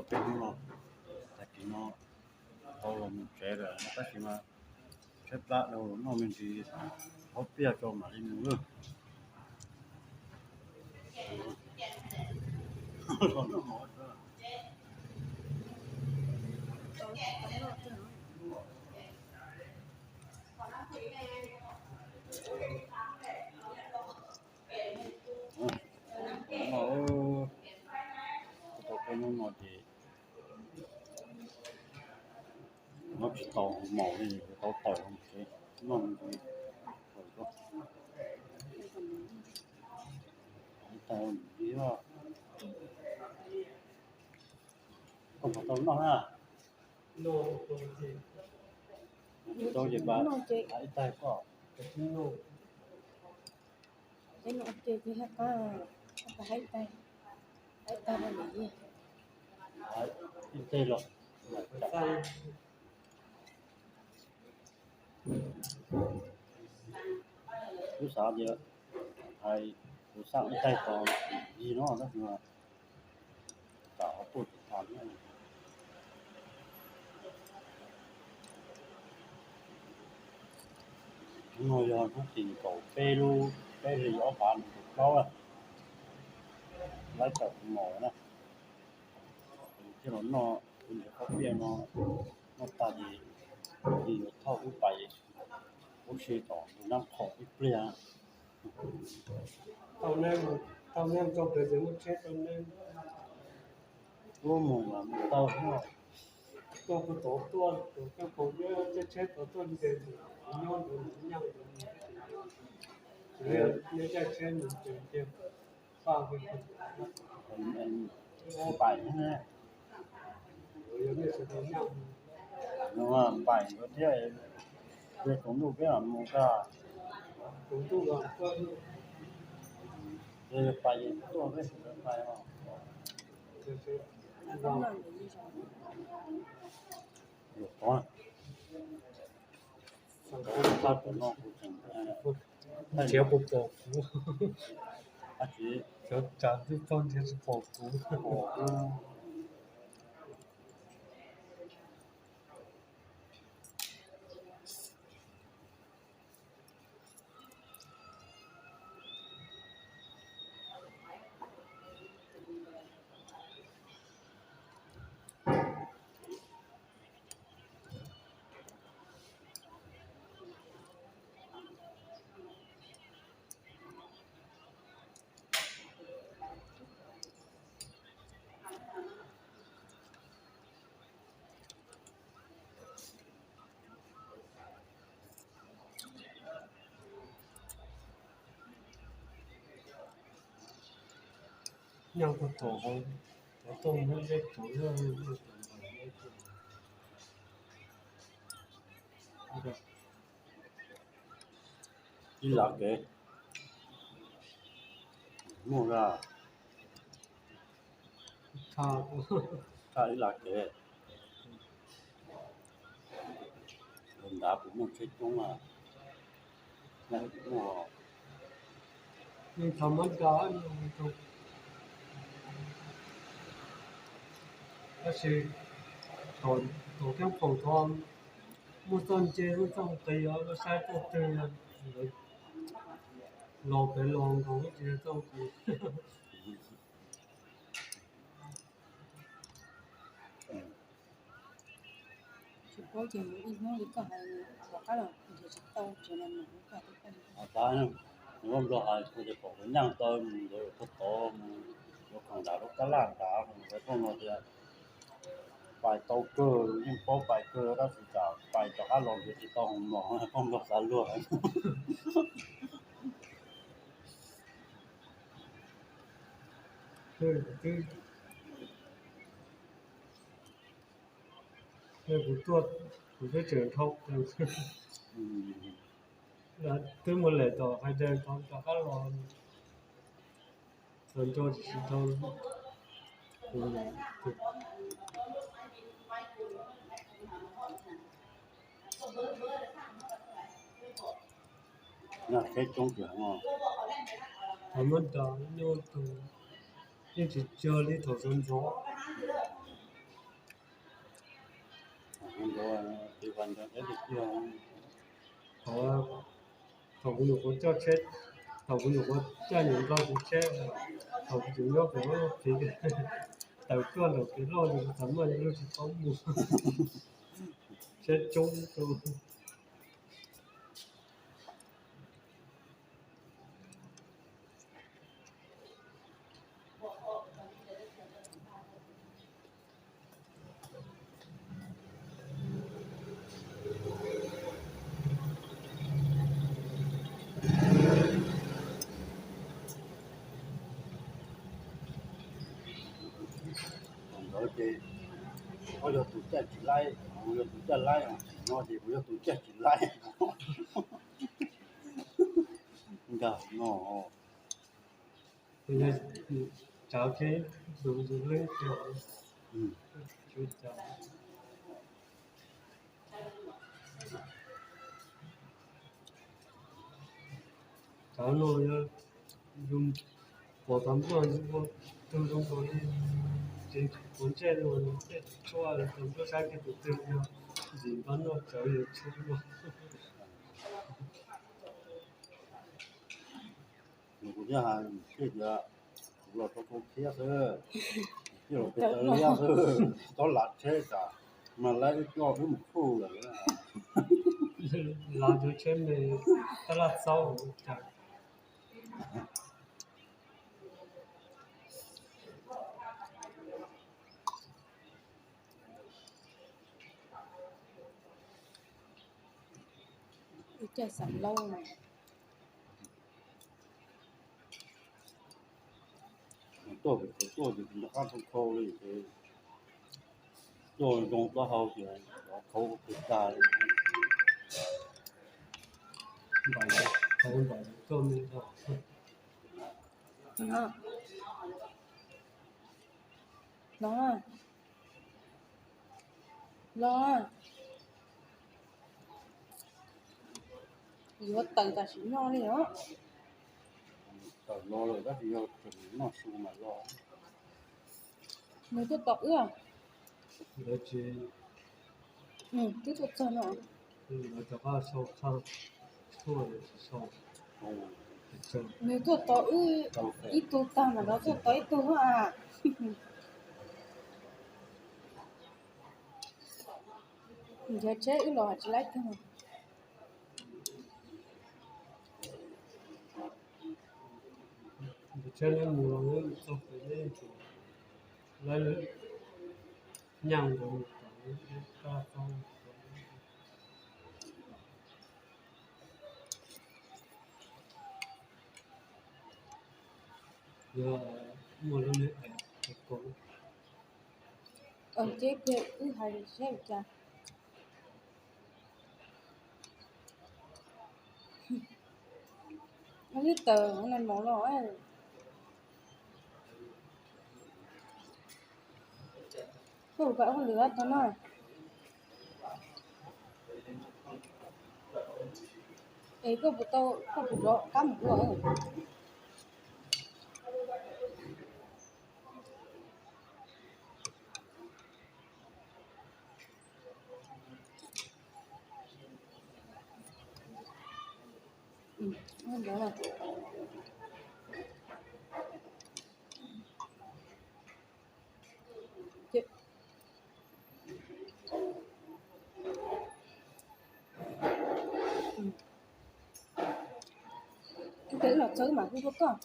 Peb hnub no, tag kis no tau los mus tsev lawm tab sis mas tshaib plab dhau los noj me ntsis, ob piaj tso mam li mus lawm. Tau peb hnub no ces noj tsis tau maum li, tau tawm noj tau li, koj puas tau noj na? Tau ces ib taig koj. Ces no ua ke ces thiaj qab, qab haib tag, haib tag rau lwm yam. Ib teg los, kuv xav tias hais kuv xaj ib taig tos yig no tab sis mas tam ho tuaj tsis tau. Hnub no yog hnub tim kaum peb lub peb hlis ob phav nees nkaum plaub, laib tawm tus maum na, thiaj los noj tus niam khaub piaj no, noj tag ces tig los thauj wb pais ua si tom ntug Nab Qhoom ib pliag. Tau neb, tau neb tau pem ces muaj tsheb tau neb. Lub mus mas mus tau, tuaj kuv tod tuaj, tus koj pom neb caij tsheb tod tuaj ntes kuv nyob ntawd nyaj, neb caij tsheb mus ces tiag. Pais, pais nkawd thiab, yog tsaus ntuj peb mam mus tag. Yog pais tuaj peb sawv daws pais os. Luag tod. Nrhiav puas pom kuv, nrhiav tsav ntuj txog nrhiav tsis pom kuv. Nyob puag tom hauv, cov tuaj muab zeb tuav zog. Ib lav kev muaj, tshaj ib lav kev. Tus nrad kuv muaj tsheb coob, yeej thaum muab da, tab sis thaum Keeb Phoom tod muaj txoj nce muaj txoj nqis, lub saib txoj twg los pem los nkaus tsis yog txoj nqis. Tsis paub ces mus ib hnub li koj hais, rov qab los nrhiav tsis tau tsev los mus ua koj tau koj. Nws muab Nplog hais kuv ces pom kuv nyeej tau mus ntawd puag tod mus yuav khoom nram lub kab laj nrad, mus ua koj no tias pais tau kawg, yeej paub pais kawg tab sis tsam pais rov qab los nrhiav tsis tau hoo mos, poj Nplog xav luag. Kuv tuaj, kuv twb tseem dhau, twb mus lem tom hais tias rov qab los, los nco tsis tau. Thaum muab da nyuj tus yeej tsis cuag li thaum sawv ntxov. Thaum kuv nyuam qhuav coj tsheb, thaum kuv nyuam qhuav coj nyuam nplog kuv tsheb, thaum kuv tseem nyob pem lub txiv, tawm tuaj nram kev loj ces kuv txawm muaj ib lub tsis paub mus, tsheb coob rau. Thaum ntawd ces koj yog tus caij tsis laib, kuv yog tus caij laib, no ces kuv yog tus caij tsis laib. Nkag no. Tsav kev zus zus leb, tsav no yog yus pom tau nplog yus ua tug zoo nkaus li tsev puav ntsej no, ntsej tsis tshuaj, tau nplog saib kiag tus twg yog ntxim npab noj tsawv yus tshuaj noj. Nws kuv thiaj hais tias los rau kaum thiab xwb, thiaj los pem taw liab xwb, txhob lav tsheb tsam mas laib wb coj wb mus khuj lawm. Lav tus tsheb me tab laj txaub cas. Ib caij xam laub no. Tuaj, tuaj ces nrog qab thau thau li ces tuaj zoo taub hau ces lov khauv pes tas li. Npaim, khauv npaim tuaj me no. Los, los, yuav tawm tam sim no li os. Tawm no lawm tab sis yog tseem noj su mas los. Nws tuaj tos wb. Lawv tsis, twb tuaj txog no. Lawv rov qab sau qhaj tshuaj lawm tsis sau. Nws tuaj tos wb ib tug tag mas lawv tuaj tos ib tug a. Nrhiav tsheb wb los tsis laib tag. Nrhiav tsheb laib mus los txog pem neb tsuas laib nyaj nkaus tom kab txob. Yog muaj lub niag es kaus. Ces wb hais saib li cas. Ib tawm nais mov los. Koj puas kam ua lwm tau no? Es koj puas tau, koj puas rov qab mus ua? Ces los txawb mas hu rau koj.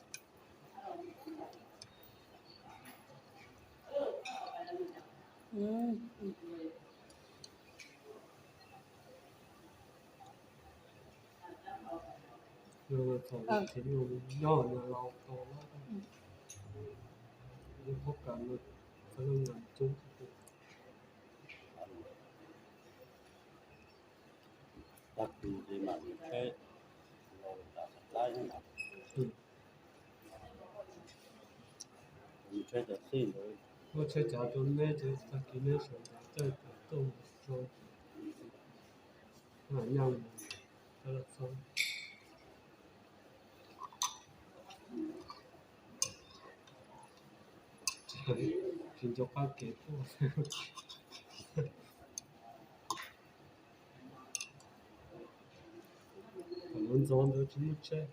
Thaum txiv nyob no laus tau, yog hauv kam no, qhov no yog coob. Tag kis ces mam li tsheb los tas laib na. Tsheb cov txij ntawd, muab tsheb tsav rau neb ces tag kis neb sawv ntxov caij kom tuaj mus tso, nyaj mus, coj los txhob. Tsis nco qab kev tuaj. Ntxov ntawd tsis muaj tsheb.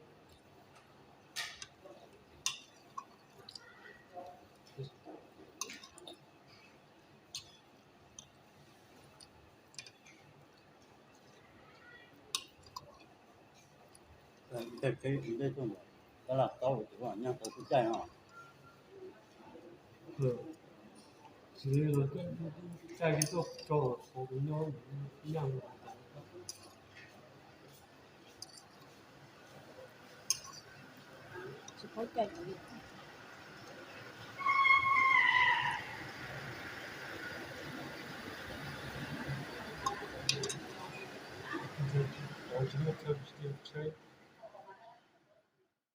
Tej qhib tej tuaj ntawm Tab Laj Taub ces kuj nyaj tau kuj caij no. Tsis li los caij li tuaj tso hauv kuv nyob nyaj. Tsis paub caij li.